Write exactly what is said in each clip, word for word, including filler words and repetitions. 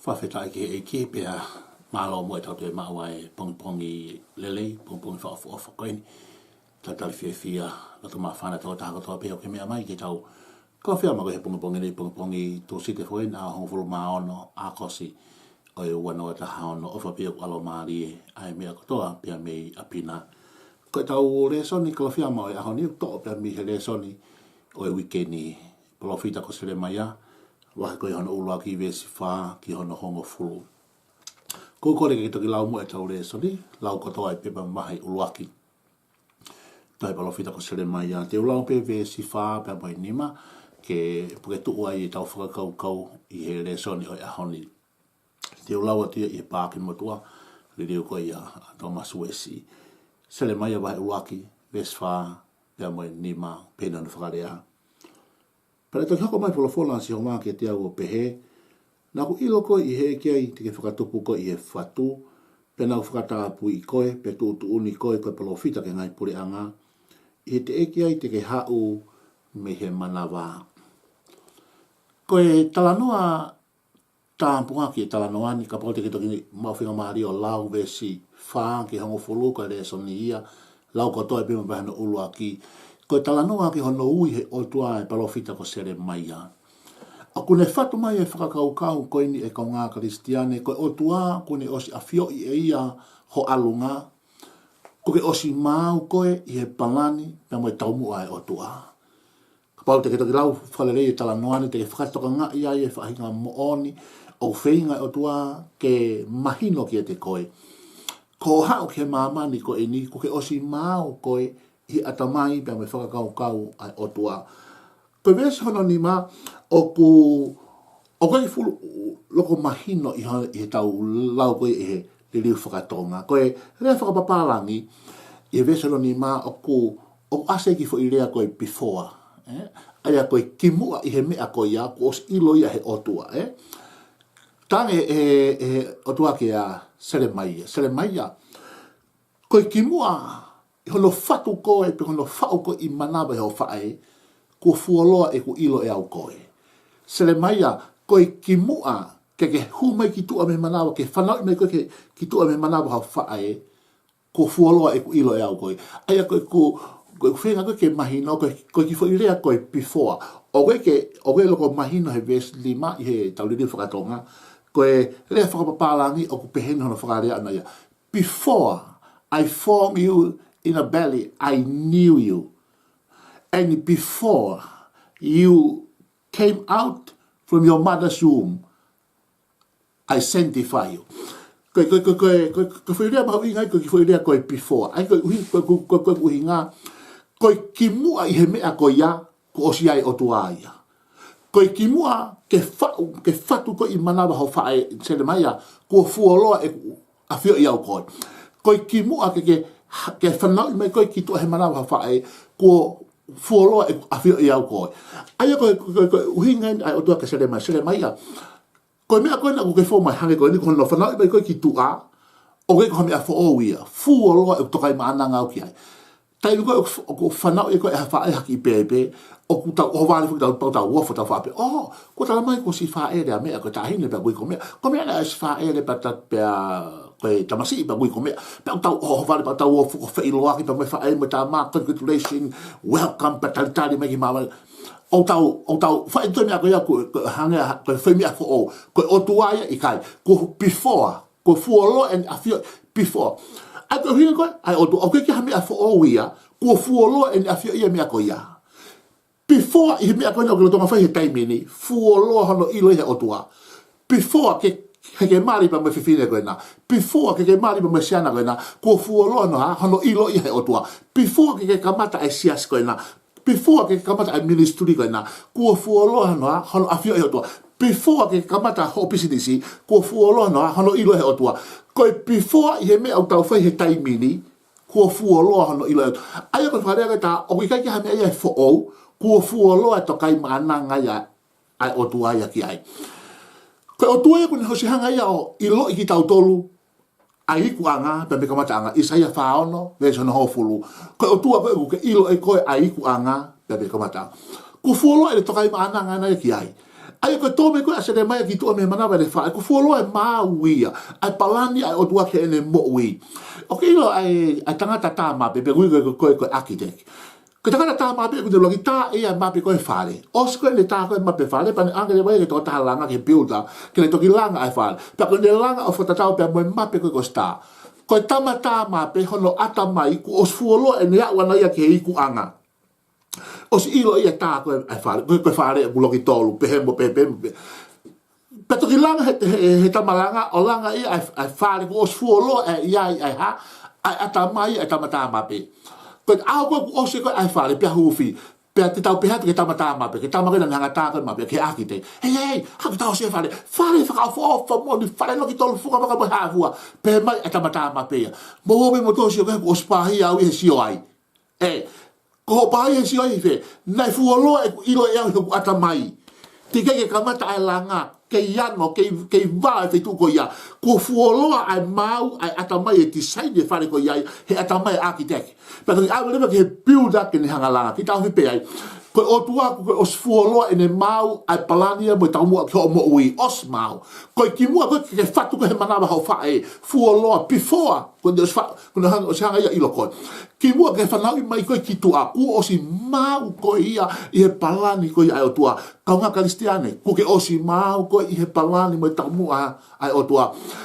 Fakafetaʻi ki he ʻEiki pea mālō mo e tau toe maʻu ʻa e pongipongi lelei, pongipongi fakaʻofoʻofa ko eni. Talitali fiefia, loto māfana tau taha kotoa pē ʻoku ke meʻa mai ke tau kau fea ma ko e he pongipongi nei, pongipongi Tūsite foki eni, ʻaho hongofulu mā ono ʻAokosi ʻo e ua noa taha ono. ʻOfa pē ʻoku ʻalomālie ʻa e meʻa kotoa pea mei ʻapi na. Ko e tau lēsoni Kalofiama ʻo e ʻaho ni ʻoku toʻo pē mei he lēsoni ʻo e uike ni, palōfita ko Selemaia, vahe ko hono ʻuluaki veesi fā ki hono hongofulu. Ko e kole ke toki lau mo e tau lēsoni, lau kotoa e pepa vahe ʻuluaki. Tohi palōfita ko Selemaia, te u lau pē veesi fā pea mo e nima, ke puke tuʻu ai e tau fakakaukau ʻi he lēsoni ʻo e ʻaho ni. Te u lau atu ia ʻi he paaki motuʻa, liliu ko ia ʻa Thomas Uesi. Selemaia vahe ʻuluaki, veesi fā pea mo e nima, pehē hono fakalea. Pea naʻe toki hoko mai e folofola ʻa Sihova kiate au ʻo pehē, naʻa ku ʻilo koe ʻi he ʻeiki ai te ke fakatupu koe ʻi he fatu, pea naʻa ku fakatapui koe, pea tuʻutuʻuni koe ko e palōfita ki he ngaahi puleʻanga, ʻi he teʻeki ai te ke haʻu mei he manava. Ko e talanoa tāpuaki e talanoa ni, kapau te ke toki maʻu faingamālie ʻo lau veesi fā ki he hongofulu ko e lēsoni ia, lau kotoa e pepa vahe hono ʻuluaki. Ko e talanoa ki hono ui he ʻOtua e palōfita ko Selemaia. ʻOku ne fatu mai e fakakaukau ko eni e kaungā Kalisitiane, ko e ʻOtua kuo ne ʻosi ʻafioʻi ʻe ia ho ʻalunga, kuo ke ʻosi maau koe ʻi he palani pea mo e taumuʻa e ʻOtua. Kapau te ke toki lau fakalelei e talanoa ni, te ke fakatokangaʻi ai e faʻahinga moʻoni ʻoku feinga e ʻOtua ke mahino kiate koe. Ko hoʻo haʻu ki he māmani ko eni, kuo ke ʻosi maau koe ʻi he ʻatamai pea mo e fakakaukau ʻa e ʻOtua. Ko e veesi hono nima, ʻoku, ʻoku ʻikai fuʻu loko mahino ʻi he, ʻi he tau lau ko ē ʻi he liliu fakatonga. Ko e lea fakapapālangi ʻi he veesi hono nima ʻoku, ʻoku ʻasi e kiʻi foʻi lea ko e before, ē? ʻA ia ko e kimuʻa ʻi he meʻa ko ia kuo ʻosi ʻilo ia he ʻOtua, ē? Talaange ʻe he, ʻe he ʻOtua kia Selemaia. Selemaia, ko e kimuʻa ʻi hono fatu koe, pe hono faʻu koe ʻi manava ʻe ho faʻē, kuo fuoloa ʻeku ʻilo ʻe au koe. Selemaia, ko e kimuʻa ke ke hū mai ki tuʻa mei manava, ke fanauʻi mai koe ke, ki tuʻa mei manava ho faʻē, kuo fuoloa ʻeku ʻilo ʻe au koe. ʻA ia ko e, ko e, ko e feinga ko ē ke mahino, ko e, ko e kiʻi foʻi lea ko e before. ʻOku ʻikai ke, ʻoku ʻikai loko mahino he veesi nima ʻi he tau liliu fakatonga. Ko e lea fakapapālangi ʻoku pehē ni hono fakalea ʻana ia. Before I formed you in a belly, I knew you. And before you came out from your mother's womb, I sanctify you. Ko e, ko e, ko e, ko e, ko e, ko e foʻi lea mahuʻinga ia, ko e kiʻi foʻi lea ko e before. ʻA ia ko e ʻuhi-, ko e, ko e, ko e, ko e ʻuhinga, ko e kimuʻa ʻi he meʻa ko ia, kuo ʻosi ʻi ai e ʻOtua ia. Ko e kimuʻa ke faʻu, ke fatu koe ʻi manava ho faʻē, Selemaia, kuo fuoloa ʻeku ʻafioʻi au koe. Ko e kimuʻa ke ke, ke fanauʻi mai koe ki tuʻa he manava ho faʻē, kuo fuoloa ʻeku ʻafioʻi au koe. ʻA ia ko e, ko e, ko e, ko e ʻuhinga eni ʻa e ʻOtua kia Selemaia, Selemaia, ko e meʻa ko ena ʻoku ke fou mai hangē ko eni, ko hono fanauʻi mai koe ki tuʻa, ʻoku ʻikai ko ha meʻa foʻou ia, fuoloa ʻeku tokaimaʻananga au ki ai. Taimi ko ē ʻoku, ʻoku fanauʻi koe ʻe ha faʻē ha kiʻi pēpē, ʻoku tau ʻohovale foki tau, tau, tau ofo tau faʻa pehē, ʻō, kuo tala mai kuo ʻosi fāʻele ʻa meʻa, ko e taʻahine pea ʻoku ʻikai ko meʻa. Ko meʻa naʻe ʻosi fāʻele pea ta-, pea ko e tamasiʻi pea ʻoku ʻikai ko meʻa. Pea ʻoku tau ʻohovale pea tau ofo ko e feʻiloaki pea mo e faʻē mo e tama, congratulations, welcome, pea talitali mai ki māmani. ʻOku tau, ʻoku tau faʻa ʻilo e meʻa ko ia ko, ko e hangē ha, ko e foʻi meʻa foʻou. Ko e ʻOtua ia ʻikai. Ko e before, kuo fuoloa ʻene ʻafioʻi, before. ʻA ia ko e ʻuhinga ko ē ʻa e ʻOtua, ʻoku ʻikai ke ha meʻa foʻou ia, kuo fuoloa ʻene ʻafioʻi e meʻa ko ia. Before ʻi he meʻa ko ena ʻoku ke lolotonga fai he taimi ni, fuoloa hono ʻilo ia he ʻOtua. Before ke, ke ke mali pea mo e fefine ko ena. Before ke ke mali pea mo e siana ko ena. Kuo fuoloa hono hā, hono ʻilo ia he ʻOtua. Before ke ke kamata e siasi ko ena. Before ke ke kamata e ministry ko ena. Kuo fuoloa hono hā, hono ʻafioʻi he ʻOtua. Before ke ke kamata hoʻo pisinisi, kuo fuoloa hono hā, hono ʻilo he ʻOtua. Ko e before ʻi he meʻa ʻoku tau fai he taimi ni, kuo fuoloa hono ʻilo. ʻA ia ko e fakalea ko ē tā, ʻoku ʻikai ke ha meʻa ia ʻe foʻou, kuo fuoloa e tokaimaʻananga ia ʻa e ʻOtua ia ki ai. Ko e ʻOtua ia kuo ne ʻosi hanga ia ʻo ʻiloʻi kitautolu ʻa e ikuʻanga pea mo e kamataʻanga, ʻIsaia fā ono, veesi hono hongofulu. Ko e ʻOtua ko ē ʻoku ke ʻilo ʻe koe ʻa e ikuʻanga pea mo e kamataʻanga. Kuo fuoloa e tokaimaʻananga ʻana ia ki ai. ʻA ia ko e tō mai ko ē ʻa Selemaia ki tuʻa mei he manava ʻene faʻē, ko e fuoloa e maau ia ʻa e palani ʻa e ʻOtua ki heʻene moʻui. ʻOku ke ʻilo ʻa e, ʻa e tangata tā mape, pe ʻoku ui ko e, ko e, ko e architect. Ko e tangata tā mape ʻoku ne ʻuluaki tā ʻe ia e mape ko ē ʻo e fale. ʻOsi ko ē ʻene tā ko ē e mape ʻo e fale, pea ne ʻoange leva ia ke tokotaha langa, ki he builder, ke ne toki langa e fale. Pea ko ʻene langa ʻo fakatatau pea mo e mape ko ē kuo ʻosi tā. Ko e tama tā mape hono ʻatamai kuo ʻosi fuoloa ʻene aʻu ʻana ia ki he ikuʻanga. ʻOsi ʻilo ia tā ko ē e fale, ko e, ko e fale ʻoku loki tolu, pehē mo pehē, pehē mo pehē. Pea toki langa he, he, he tama langa, ʻo langa ia ʻa e, ʻa e fale kuo ʻosi fuoloa ʻe ia ʻa e hā, ʻa e ʻatamai ʻa e tama tā mape. Ko e ʻaho ko ē kuo ʻosi ko ē ʻa e fale, pea huufi. Pea te tau pehē atu ki he tama tā mape, ki he tama ko ē naʻa ne hanga ʻo tā ko ē e mape, ki he architect. Hei, hei, hake ʻo tau ʻosi e fale. Fale fakaʻofoʻofa moʻoni, fale loki tolu, fuka vaka mo e hā fua. Pehē mai e tama tā mape ia, mou ō pē mou tō ʻo sio, ko e hā, kuo ʻosi pāhia au ia he sio ai. Ē, ko hoʻo pāhia he sio ai ʻi fē? Naʻe fuoloa ʻeku ʻilo ʻe au ʻi hoku ʻatamai. Teʻeki ke kamata ʻa e langa, kei ano, kei, kei vā e feituʻu ko ia. Kuo fuoloa ʻa e maau ʻa e ʻatamai, e tisaini e fale ko ia ai, he ʻatamai e architect. Pea toki ʻave leva ki he builder ke ne hanga ʻo langa. Kiʻi taʻofi pē ai. Ko e ʻOtua kuo ke ʻosi fuoloa ʻene maau ʻa e palani ia mo e taumuʻa ki hoʻo moʻui. ʻOsi maau. Ko e kimuʻa ko ē ke ke fatu ko ē he manava hoʻo faʻē, fuoloa, before kuo ne ʻosi fa-, kuo ne hanga, ʻosi hanga ia ʻo ʻilo koe. Kimuʻa ke fanauʻi mai koe ki tuʻa, kuo ʻosi maau koe ia ʻi he palani ko ia ʻa e ʻOtua. Kaungā Kalisitiane, kuo ke ʻosi maau koe ʻi he palani mo e taumuʻa ʻa e ʻOtua.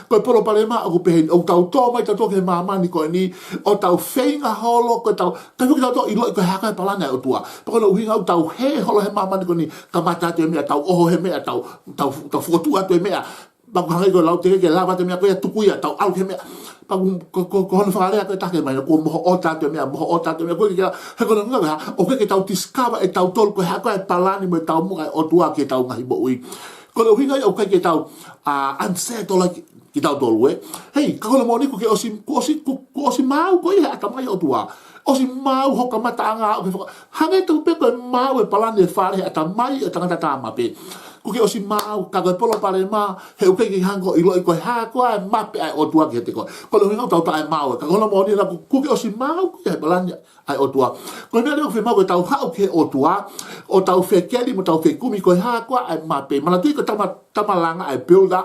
Ko e palopalema ʻoku pehē ni, ʻoku tau tō mai tautolu ki he māmani ko eni, ʻo tau feinga holo, ko e tau, tau kitautolu ʻiloʻi ko e hā ko ē e palani ʻa e ʻOtua. Pea ko hono ʻuhinga ʻoku tau hē holo he māmani ko eni, kamata atu e meʻa, tau ʻoho he meʻa, tau, tau, tau fokotuʻu atu e meʻa, pea ʻoku hangē ko e lau, teʻeki ke lava atu e meʻa ko ia, tuku ia, tau ʻalu ki he meʻa. Pea ko, ko, ko, ko hono fakalea ko ē ʻe taha ke mai, kuo mohoʻota atu e meʻa, mohoʻota atu e meʻa, ko e ke, he ko hono ʻuhinga ko e hā, ʻoku ʻikai ke tau discover ʻe tautolu ko e hā ko ē e palani mo e taumuʻa ʻa e ʻOtua ki heʻetau ngaahi moʻui. Ko hono ʻuhinga ia ʻoku ʻikai ke tau, ʻa, unsettle ai ki, kitautolu, ē. Hei, ka ko hono moʻoni kuo ke ʻosi, kuo ʻosi, kuo, kuo ʻosi maau koe ʻi he ʻatamai ʻo e ʻOtua. ʻOsi maau hoʻo kamataʻanga, ʻoku ke faka-, hangē tofu pē ko e maau e palani e fale he ʻatamai ʻo e tangata tā mape. Kuo ke ʻosi maau, ka ko e palopalema, he ʻoku ʻikai ke ke hanga ʻo ʻiloʻi ko e hā ko ā e mape ʻa e ʻOtua kiate koe. Ko hono ʻuhinga ʻoku tau taʻemaau, ka ko hono moʻoni naʻa kuo, kuo ke ʻosi maau koe ʻi he palani ʻa e ʻOtua. Ko e meʻa leva ʻoku fiemaʻu ke tau haʻu ki he ʻOtua, ʻo tau fekeli mo tau fekumi ko e hā ko ā e mape. Manatuʻi ko e tama, tama langa ʻa e builder,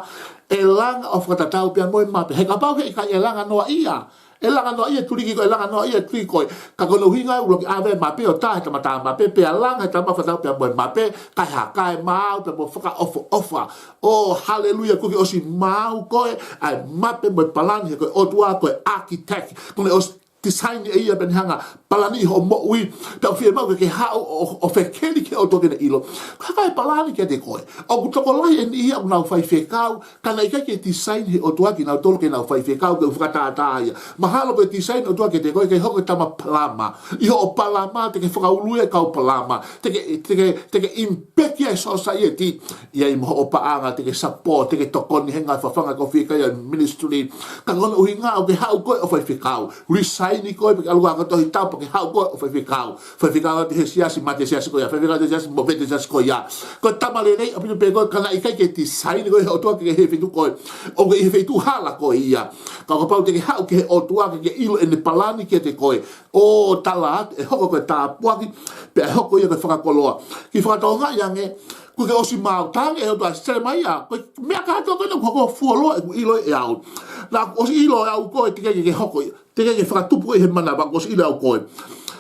ʻe langa ʻo fakatatau pea mo e mape. He kapau he ʻikai, ʻe langa noaʻia. ʻE langa noaʻia e tuliki koe, ʻe langa noaʻia e tuliki koe. Ka ko hono ʻuhinga ʻoku ʻave e mape ʻo tā he tama tā mape, pea langa he tama fakatatau pea mo e mape, kae hā, kae maau pea mo fakaʻofoʻofa. ʻŌ, haleluia, kuo ke ʻosi maau koe ʻa e mape mo e palani, he ko e ʻOtua ko e architect. Kuo ne ʻosi tisaini ʻe ia pea ne hanga ʻo palaniʻi hoʻo moʻui. Pea ʻoku fiemaʻu ke ke haʻu ʻo, ʻo, ʻo fekeli ki he ʻOtua ke ne ʻilo ko e hā e palani kiate koe. ʻOku tokolahi e niʻihi ia ʻoku nau faifekau, ka naʻe ʻikai ke tisaini he ʻOtua kinautolu ke nau faifekau, ke u fakatātā ia. Mahalo ko e tisaini ʻa e ʻOtua kiate koe ke hoko ko e tama palama. ʻI hoʻo palama, te ke fakaului e kau palama. Te ke, te ke, te ke impact ʻa e society. ʻI ai mo hoʻo paʻanga, te ke support, te ke tokoni he ngaahi fafanga ʻoku ke fika ai e ministry. Ka ko hono ʻuhinga ʻoku ke haʻu koe ʻo faifekau. Resign koe, pea ke ʻalu ʻo ako Tohi Tapu, pea ke haʻu koe ʻo faifekau. Faifekau atu he siasi, mate siasi ko ia. Faifekau atu he siasi, movete siasi ko ia. Ko e tama lelei ʻaupito pē koe, ka naʻe ʻikai ke tisaini koe he ʻOtua ke ke ʻi he feituʻu ko ē. ʻOku ke ʻi he feituʻu hala ko ia. Ka kapau te ke haʻu ki he ʻOtua ke ke ʻilo ʻene palani kiate koe. ʻO tala atu, ʻe hoko ko e tāpuaki, pea ʻe hoko ia ko e fakakoloa. Kiʻi fakatokangaʻi ange, kuo ke ʻosi maau, talaange ʻe he ʻOtua kia Selemaia, ko e meʻa kātoa ko ena kuo hoko, fuoloa ʻeku ʻilo ʻe au. Naʻa kuo ʻosi ʻilo ʻe au koe, teʻeki ke ke hoko ia. Teʻeki ke fakatupu ʻi he manava, kuo ʻosi ʻilo ʻe au koe.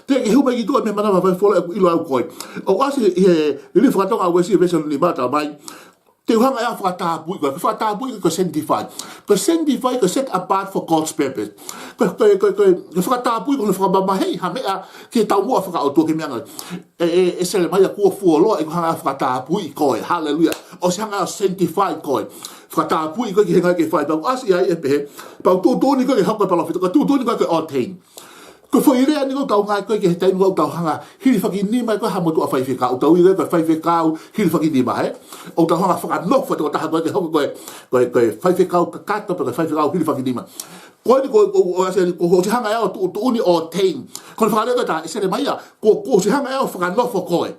Teʻeki ke hū mai ki tuʻa mei he manava, fai fuoloa ʻeku ʻilo ʻe au koe. ʻOku ʻasi ʻi he liliu faka-Tonga ʻa Uesi veesi hono nima, tala mai, te u hanga ʻe au ʻo fakatapui koe, ko e fakatapui ko e sanctify. Ko e sanctify, ko e set apart for God's purpose. Ko e, ko e, ko e, ko e, ko e fakatapui ko hono fakamamahiʻi ha meʻa ki he taumuʻa fakaʻotua, ki he meʻa ngāue. ʻE, ʻe, ʻe Selemaia, kuo fuoloa ʻeku hanga ʻo fakatapui koe. Haleluia. ʻOsi hanga ʻo sanctify koe. Fakatapui koe ki he ngāue ke fai. Pea ʻoku ʻasi ai ʻe pehē. Pea ʻoku tuʻutuʻuni koe ke hoko ko e palōfita. Ko e tuʻutuʻuni koe ko e ordain. Ko e foʻi lea eni ʻoku tau ngāueʻaki ko ē ki he taimi ʻoku tau hanga ʻo hilifakinima ai ko ē ha motuʻa faifekau. ʻOku tau ui ko ē ko e faifekau hilifakinima, ē? ʻOku tau hanga ʻo fakanofo e tokotaha ko ē ke hoko ko e, ko e, ko e faifekau kakato pe ko e faifekau hilifakinima. Ko eni ko, ko, ko, ʻasi eni, kuo ʻosi hanga ʻe au ʻo tuʻutuʻuni, ordain. Ko hono fakalea ko ē ʻa Selemaia, kuo, kuo ʻosi hanga ʻe au ʻo fakanofo koe.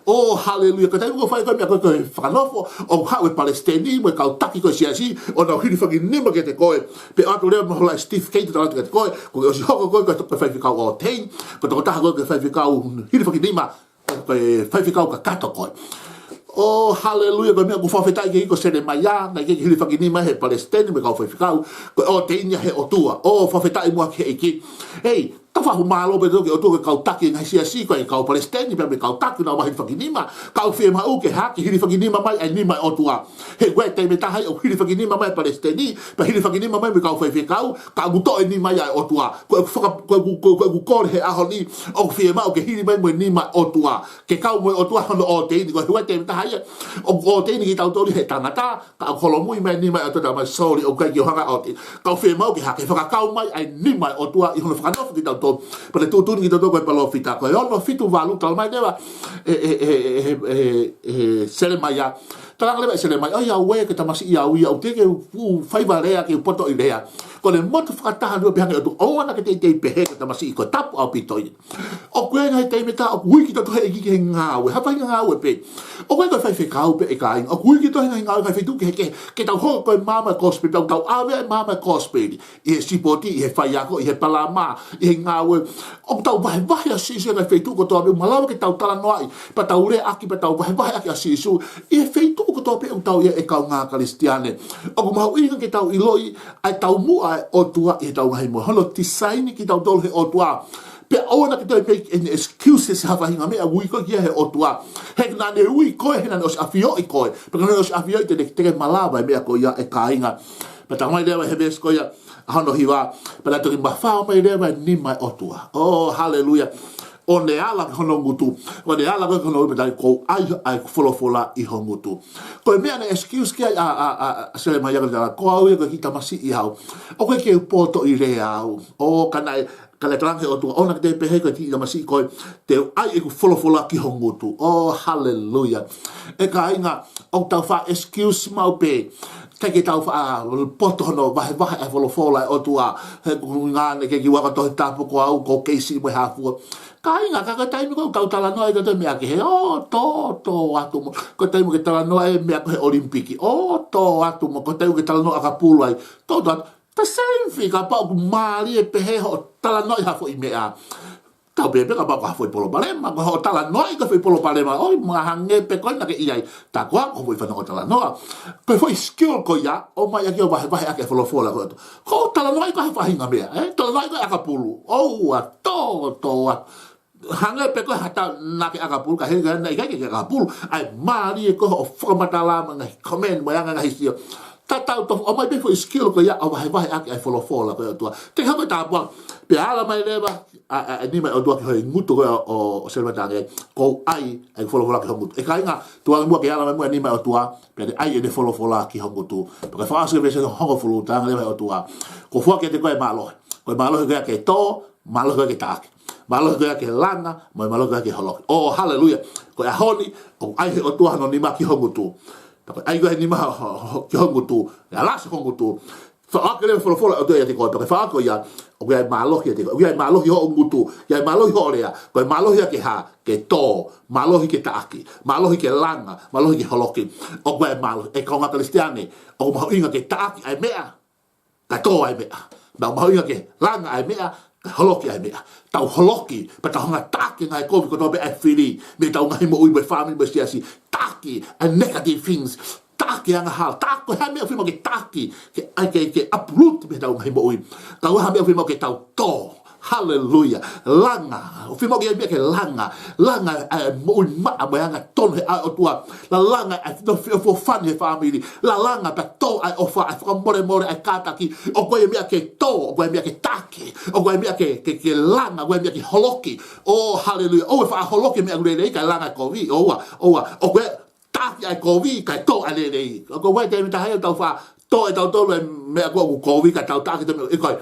ʻŌ, haleluia. Ko e taimi ʻoku fai ko ē e meʻa ko ē ko e fakanofo, ʻoku haʻu e palesiteni mo e kau taki ko ē ʻo e siasi, ʻo nau hilifakinima kiate koe. Pea ʻoatu leva mo e halaʻi certificate ʻo tala atu kiate koe, kuo ke ʻosi hoko koe ko e faifekau ordain, ko e tokotaha ko ē ko e faifekau hilifakinima, ko e faifekau kakato koe. ʻO haleluia, ko e meʻa ʻoku fakafetaʻi ki ai ko Selemaia, naʻe ʻikai ke hilifakinima he palesiteni mo e kau faifekau, ko e ʻōteini ia ʻe he ʻOtua. ʻO fakafetaʻi muʻa ki he ʻEiki. Ei, tau fakamālō pē ʻi he ʻOtua ki he kau taki ngaahi siasi, ko e kau palesiteni pea mo e kau taki naʻa nau hilifakinima. Ka ʻoku fiemaʻu ke hā, ke hilifakinima mai ʻa e nima ʻo e ʻOtua. He ʻoku ʻi ai e taimi ʻe taha ia ʻoku hilifakinima mai e palesiteni, pea hilifakinima mai mo e kau faifekau, ka ʻoku toʻo e nima ia ʻa e ʻOtua. Ko e faka-, ko e, ko e, ko e kole he ʻaho ni, ʻoku fiemaʻu ke hili mai mo e nima ʻo e ʻOtua. Ke kau mo e ʻOtua hono ʻōteini, ko e ʻoku ʻi ai e taimi ʻe taha ia ʻoku ʻōteini kitautolu he tangata, ka ʻoku holomui mai e nima ʻo e ʻOtua, talamai, sorry, ʻoku ʻikai ke u hanga ʻo ʻōteini. Ka ʻoku fiemaʻu ke hā, ke fakakau mai ʻa e nima ʻo e ʻOtua ʻi hono fakanofo kitautolu. Pea ne tuʻutuʻuni kitautolu ko e palōfita, ko e ono fitu valu, talamai leva ʻe, ʻe, ʻe Selemaia. Talaange leva ʻe Selemaia, ʻoiauē, ko e tamasiʻi au ia, ʻoku teʻeki ke u, u fai ha lea, ke u poto ʻi he lea. Ko ʻene motu fakataha leva pē hangē ʻoku ʻoua naʻa ke teitei pehē ko e tamasiʻi, ko e tapu ʻaupito ia. ʻOku ʻi ai e ngaahi taimi ʻe taha ʻoku ui kitautolu ʻe he ʻEiki ki he ngāue, ha faʻahinga ngāue pē. ʻOku ʻikai ko e faifekau pē, ʻe kāinga. ʻOku ui kitautolu he ngaahi ngāue, ngaahi feituʻu kehekehe, ke tau hoko ko e maama ʻo e kosipeli, tau ʻave ʻa e maama ʻo e kosipeli ʻi he sipoti, ʻi he faiako, ʻi he palama, ʻi he ngāue. ʻOku tau vahevahe ʻa Sīsū ʻi he ngaahi feituʻu kotoa pē ʻoku malava ke tau talanoaʻi, pea tau leaʻaki, pea tau vahevaheʻaki ʻa Sīsū ʻi he feituʻu kotoa pē ʻoku tau ʻi ai, ʻe kāinga Kalisitiane. ʻOku mahuʻinga ke tau ʻiloʻi ʻa e taumuʻa ʻa e ʻOtua ʻi heʻetau ngaahi moʻui. Hono tisaini kitautolu ʻe he ʻOtua. Pea ʻoua naʻa ke toe make any excuses ha faʻahinga meʻa ʻoku ui koe ki ai ʻe he ʻOtua. He naʻa ne ui koe, he naʻa ne ʻosi ʻafioʻi koe. Pea ka naʻe ʻosi ʻafioʻi, te ke, te ke malava e meʻa ko ia, ʻe kāinga. Pea talamai leva ʻe he veesi ko ia hono hiva, pea naʻe toki mafao mai leva e nima ʻo e ʻOtua. ʻO haleluia. ʻO ne ala ki hono ngutu. ʻO ne ala ki hono ngutu, pea talaange, kuo u ʻai ʻa e folofola ʻi ho ngutu. Ko e meʻa naʻe excuse ki ai ʻa, ʻa, ʻa, ʻa Selemaia, ko e talaange, ko au ia ko e kiʻi tamasiʻi au. ʻOku ʻikai ke u poto ʻi he lea au. ʻO ka naʻe, ka naʻe talaange ʻe he ʻOtua, ʻoua naʻa ke pehē ko e kiʻi tamasiʻi koe, te u ʻai ʻeku folofola ki ho ngutu. ʻO haleluia. ʻE kāinga, ʻoku tau faʻa excuse maʻu pē. ʻIkai ke tau faʻa poto hono vahevahe ʻa e folofola ʻa e ʻOtua. He ʻoku ngāue ke kiʻi ua ko e Tohi Tapu, ko au ko e kei siʻi mo e hā fua. Kāinga, ka ko e taimi ko ē ʻoku tau talanoa ai ki he meʻa kehe, ʻo tō, tō atu mo. Ko e taimi ke talanoa e meʻa ko ē he ʻOlimipiki, ʻo tō atu mo. Ko e taimi ke talanoa ʻakapulu ai, tō, tō atu. The same thing, kapau ʻoku mālie pehē hoʻo talanoaʻi ha foʻi meʻa. Tau pehē pē kapau ko ha foʻi palopalema, ko hoʻo talanoaʻi ko e foʻi palopalema, ʻoi, mahalo hangē pē ko ē naʻa ke ʻi ai. Tā koā ko e foʻi fanongo talanoa. Ko e foʻi skill ko ia, ʻomai ʻaki ʻo vahevaheʻaki e folofola ko ē. Ko e talanoaʻi ko ha faʻahinga meʻa, ē? Talanoaʻi ko e ʻakapulu. ʻOua, tō, tō atu. Hangē pē ko e hā, tā naʻa ke ʻakapulu, ka hangē naʻe ʻikai ke ke ʻakapulu. ʻAi mālie ko hoʻo fakamatala mo e ngaahi comment mo e anga e ngaahi sio. Tatau tofu, ʻomai pē foʻi skill ko ia ʻo vahevaheʻaki ʻa e folofola ko ē ʻa e ʻOtua. Te ke hoko e tāpuaki, pea ala mai leva ʻa, ʻa, ʻa e nima ʻo e ʻOtua ki ho ngutu ko ē ʻo, ʻo Selemaia, talaange, kuo u ʻai ʻa e folofola ki ho ngutu. ʻE kāinga, tuku ange muʻa ke ala mai muʻa e nima ʻo e ʻOtua, pea ne ʻai ʻene folofola ki ho ngutu. Pea ko e fakaʻosi e veesi hongofulu, talaange leva ʻe he ʻOtua, kuo u foaki kiate koe e mālohi. Ko e mālohi ko ia ke tō, mālohi ko ia ke taʻaki. Mālohi ko ia ke langa, mo e mālohi ko ia ke holoki. ʻO haleluia. Ko e ʻaho ni, ʻoku ʻai ʻe he ʻOtua hono nima ki ho ngutu. Pea ko e ʻai ko ē e nima ho, ho, ho, ki ho ngutu, ʻe ala ʻa ho ngutu. Fakahā leva e folofola ʻa e ʻOtua ʻiate koe, pea ko e fakahā ko ia, ʻoku ʻi ai e mālohi ʻiate koe. ʻOku ʻi ai e mālohi hoʻo ngutu, ʻi ai e mālohi hoʻo lea, ko e mālohi ia ke hā, ke tō, mālohi ke taʻaki, mālohi ke langa, mālohi ke holoki. ʻOku ʻi ai e mālohi, ʻe kāinga Kalisitiane, ʻoku mahuʻinga ke taʻaki ʻa e meʻa, kae tō ʻa e meʻa. Naʻa mahuʻinga ke langa ʻa e meʻa, kae holoki ʻa e meʻa. Tau holoki, pea tau hanga ʻo taʻaki e ngaahi kovi kotoa pē ʻa e fili mei heʻetau ngaahi moʻui mo e fāmili mo e siasi. Taʻaki ʻa e negative things. Taʻaki e angahala. Taʻaki ko e hā e meʻa ʻoku fiemaʻu ke taʻaki. Ke, ʻai ke, ke uproot mei heʻetau ngaahi moʻui. Ka ko e hā e meʻa ʻoku fiemaʻu ke tau tō. Haleluia. Langa. ʻOku fiemaʻu ke ʻi ai e meʻa ke langa. Langa ʻa e moʻui maʻa mo e angatonu he ʻao ʻo e ʻOtua. Langa ʻa e feʻofoʻofani he fāmili. Langa pea tō ʻa e ʻofa, ʻa e fakamolemole, ʻa e kātaki. ʻOku ʻi ai e meʻa ke tō, ʻoku ʻi ai e meʻa ke taʻaki. ʻOku ʻi ai e meʻa ke, ke, ke langa, ʻoku ʻi ai e meʻa ke holoki. ʻO haleluia. ʻOua ʻe faʻa holoki e meʻa ʻoku lelei, kae langa e kovi. ʻOua, ʻoua. ʻOku ʻi ai e taʻaki ʻa e kovi, kae tō ʻa e lelei. ʻOku ʻi ai e taimi ʻe taha ia ʻoku tau faʻa tō ʻe tautolu e meʻa ko ē ʻoku kovi, kae tau taʻaki ʻa e meʻa ʻoku kovi.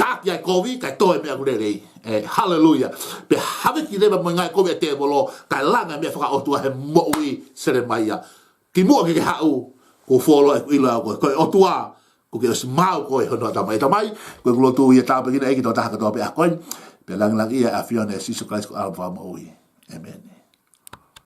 Taʻaki ʻa e kovi, kae tō e meʻa ʻoku lelei. ʻE, haleluia. Pea haveki leva mo e ngaahi kovi ʻa e tēvolo, kae langa e meʻa fakaʻotua he moʻui ʻo Selemaia. Kimuʻa ke ke haʻu, kuo fuoloa ʻeku ʻilo au ko e, ko e ʻOtua, kuo ke ʻosi maʻu koe ʻe hono ʻatamai. ʻE Tamai, ko ʻeku lotu ia, tāpuekina ʻEiki e tokotaha kotoa pē ʻi he ʻaho ko eni. Pea langilangiʻia e ʻAfiona ʻia Sīsū Kalaisi ko homau Fakamoʻui. ʻĒmeni.